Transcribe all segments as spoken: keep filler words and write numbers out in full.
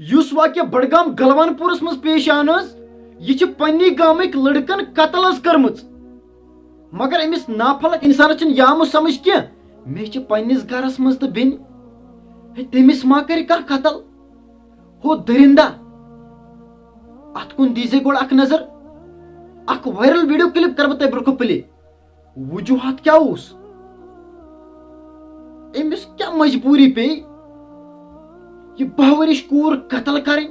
یُس واقعہ بڈگام گلوان پورس منٛز پیش آو نہٕ حظ، یہِ چھِ پننی گامٕکۍ لڑکن قتل حظ کٔرمٕژ۔ مگر أمِس نافلک انسانس چھِنہٕ یہِ آمُت سمجھ کینٛہہ، مےٚ چھِ پننِس گرس منٛز تہٕ بیٚنہِ، ہے، تٔمِس ما کرِ کانٛہہ قتل؟ ہو درندہ، اتھ کُن دیٖزِ گۄڈٕ اکھ نظر۔ اکھ وائرل ویڈیو کلپ کرٕ بہٕ تۄہہِ برونٛہہ کُن پلے۔ وجوہات کیٛاہ اوس؟ أمِس کیٛاہ مجبوٗری پیٚیہِ یہِ باہ ؤرِش کوٗر قتل کرٕنۍ؟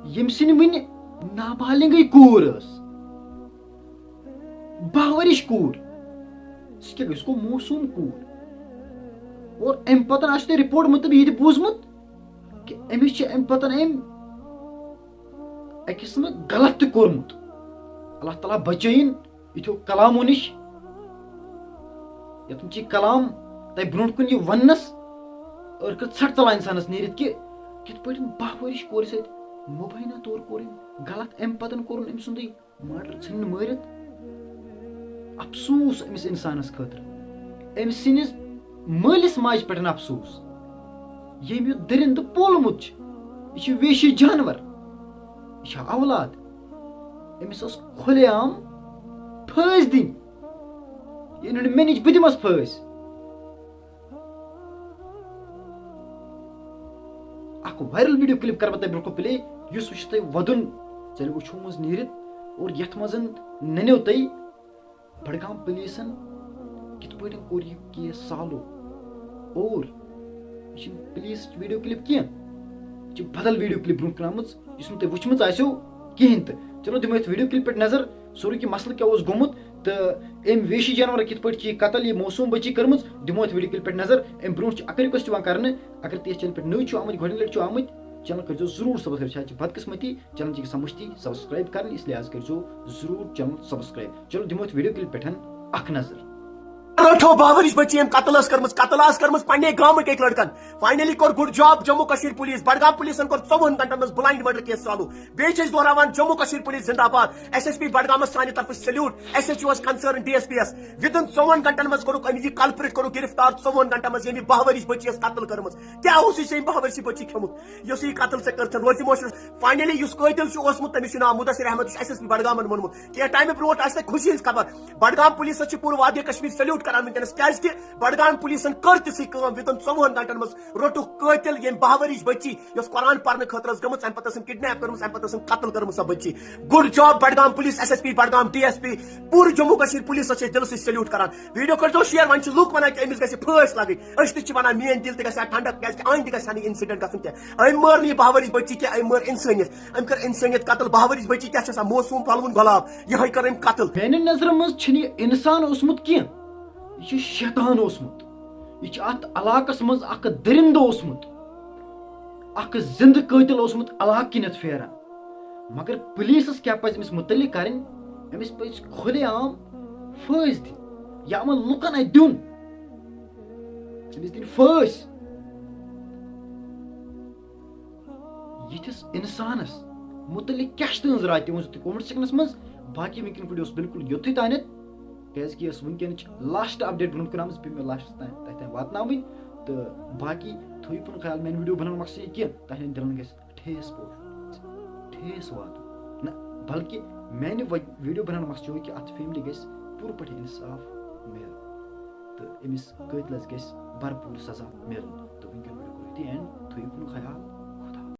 ییٚمۍ سٕنٛدِ وٕنہِ نابالغٕے کوٗر ٲس، باہ ؤرِش کوٗر۔ سُہ کیٛاہ گژھِ، گوٚو موسوٗم کوٗر۔ اور اَمہِ پتہٕ آسہِ تۄہہِ رپورٹ مطلب یہِ تہِ بوٗزمُت کہِ أمِس چھِ اَمہِ پتہٕ أمۍ أکِس منٛز غلط تہِ کوٚرمُت۔ اللہ تعالیٰ بچٲیِن یِتھیو کلامو نِش۔ یَتھ منٛز چھِ یہِ کلام تۄہہِ برونٛٹھ کُن یہِ وننس، ٲرکہٕ ژھٹھ ژلان انسانس نیٖرِتھ کہِ کِتھ پٲٹھۍ باہ ؤرِش کورِ سۭتۍ مبینہ طور کوٚر أمۍ غلط، اَمہِ پتہٕ کوٚرُن أمۍ سُنٛدٕے مارٹر، ژھٕنِن مٲرِتھ۔ افسوٗس أمِس اِنسانَس خٲطرٕ، أمۍ سٕنٛدِس مٲلِس ماجہِ پٮ۪ٹھ افسوٗس، ییٚمۍ یہِ دٔرِندٕ پولمُت چھُ۔ یہِ چھُ ویشی جانور، یہِ چھا اولاد؟ أمِس ٲس کھُلے عام پھٲسۍ دِنۍ۔ یہِ أنِو نہٕ مےٚ نِش، بہٕ دِمَس پھٲسۍ۔ اکھ وائرل ویڈیو کلپ کرٕ بہٕ تۄہہِ برونٛہہ کُن پلے، یُس وٕچھِتھ تۄہہِ ودُن ژَلہِ وٕچھو منٛز نیٖرِتھ، اور یتھ منٛز ننیو تۄہہِ بڈگام پولیسن کِتھ پٲٹھۍ کوٚر یہِ کیس سالو۔ اور یہِ چھِنہٕ پولیس ویڈیو کلپ کینٛہہ، یہِ چھِ بدل ویڈیو کلپ برونٛہہ کُن آمٕژ، یُس نہٕ تۄہہِ وٕچھمٕژ آسیو کِہیٖنۍ تہٕ۔ چلو دِمو یتھ ویڈیو کلپ پٮ۪ٹھ نظر، سورُے کہِ مسلہٕ کیٛاہ اوس گوٚمُت تہٕ أمۍ ویشی جانور کِتھ پٲٹھۍ چھِ یہِ قتل، یہِ معصوٗم بچی کٔرمٕژ، دِمو اَتھ ویڈیو کلپ پٮ۪ٹھ نظر۔ اَمہِ برونٛٹھ چھِ اکھ request یِوان کرنہٕ، اگر تُہۍ یَتھ channel پٮ۪ٹھ نٔوۍ چھِو آمٕتۍ، گۄڈٕنِچ لٹہِ چھِو آمٕتۍ، channel کٔرۍزیو ضروٗر subscribe۔ شاید چھِ بدقٕسمتی، channel چھِ گژھان مٔشتٕے subscribe کرٕنۍ، اس لیے حظ کٔرۍزیو ضروٗر channel subscribe۔ چلو دِمو اَتھ ویڈیو کلپ پٮ۪ٹھ اکھ نظر۔ رٹھو باہ ؤرِش بچی أمۍ قتل ٲس کٔرمٕژ، قتل ٲس کٔرمٕژ پننے گامٕکۍ أکۍ لڑکن۔ Finally کوٚر good job Jammu Kashmir police, Budgam پولیسن کوٚر ژوٚوُہن گھنٹن منٛز blind murder case سالو۔ بیٚیہِ چھِ أسۍ دۄہراوان جموں کشمیر پولیس زندہ باد، S S P بڈگامس سانہِ طرفہٕ salute، S H O یس concern، D S P یس۔ Within ژوٚوُہن گھنٹن منٛز کوٚرُکھ أمۍ یہِ culprit کوٚرُکھ گرفتار، ژوٚوُہن گھنٹن منٛز ییٚمہِ باہ ؤرِش بچی ٲس قتل کٔرمٕژ۔ کیٛاہ اوس یہِ ژےٚ أمۍ باہ ؤرِش بچی کھیوٚمُت؟ یۄس یہِ قتل ژےٚ کٔرتھ روزِ موشن۔ Finally یُس قٲتل چھُ اوسمُت تٔمِس چھُ ناو مدثر احمد، یُس S S P بڈگامن ووٚنمُت۔ کینٛہہ ٹایمہٕ برونٛٹھ آسہِ تۄہہِ خوشی ہٕنٛز خبر، بڈگام پولیسس چھِ پوٗرٕ وادی کشمیر salute کران وٕنکیٚنس، کیازِ کہِ بڈگام پولیسن کٔر تِژھٕے کٲم، within ژوٚوُہن گھنٹن منٛز روٚٹُکھ قٲتل ییٚمۍ باہ ؤرِش بچی یۄس قرآن پرنہٕ خٲطرٕ ٲس گٔمٕژ، امہِ پتہٕ ٲسٕن kidnap کٔرمٕژ، امہِ پتہٕ ٲسٕن قتل کٔرمٕژ سۄ بچی۔ Good job Budgam police, S S P Budgam, D S P، پوٗرٕ جموں کشمیر پولیسس چھِ أسۍ دِلہٕ سۭتۍ salute کران۔ ویڈیو کٔرۍزیو share، وۄنۍ چھِ لُکھ ونان کہِ أمِس گژھِ پھٲسۍ لگٕنۍ، أسۍ تہِ چھِ ونان میٲنۍ دِل تہِ گژھِ ہا ٹھنڈک، کیازِ کہِ آیندٕ گژھِ ہا نہٕ یہِ incident گژھُن کینٛہہ۔ أمۍ مٲر نہٕ یہِ باہ ؤرِش بچی کینٛہہ، أمۍ مٲر انسٲنیت، أمۍ کٔر انسٲنیت قتل۔ باہ ؤرِش بچی کیٛاہ چھِ آسان، معصوم پھۄلوُن گۄلاب، یِہوٚے کٔر أمۍ قتل۔ میانہِ نظرِ منٛز چھُنہٕ یہِ انسان اوسمُت کینٛہہ، یہِ چھُ شیطان اوسمُت۔ یہِ چھُ اتھ علاقس منٛز اکھ درندٕ اوسمُت، اکھ زندٕ قٲتل اوسمُت علاقہٕ کِنیتھ پھیران۔ مگر پولیسس کیٛاہ پزِ أمِس متعلق کرٕنۍ؟ أمِس پزِ کھُلے عام پھٲسۍ دِنۍ یا یِمن لُکن اتھِ دیُن، أمِس دِنۍ پھٲسۍ۔ یِتھِس انسانس متعلق کیٛاہ چھِ تُہنٛز راے؟ تہِ ؤنۍ زیو تُہۍ comment sectionس منٛز۔ باقی وٕنکیٚن video اوس بالکل یوٚتُے تانٮ۪تھ، کیازِ کہِ یۄس وٕنکیٚنٕچ last update برونٛہہ کُن آمٕژ، پیٚیہِ مےٚ lastس تام تۄہہِ تام واتناوٕنۍ۔ تہٕ باقی تھٲیِو پنُن خیال، میانہِ video بناونہٕ مقصد یہِ کہِ تۄہہِ ہٕنٛدٮ۪ن دِلن گژھِ ٹھیس پوچھ، ٹھیس واتُن۔ نہ، بلکہِ میانہِ وج-، video بناونہٕ مقصد چھُ یہِ کہِ اتھ family گژھِ پوٗرٕ پٲٹھۍ انصاف میلُن تہٕ أمِس قٲتلس گژھِ بھرپوٗر سزا میلُن۔ تہٕ وٕنکیٚن video کوٚر یُتُے end، تھٲیِو پنُن خیال۔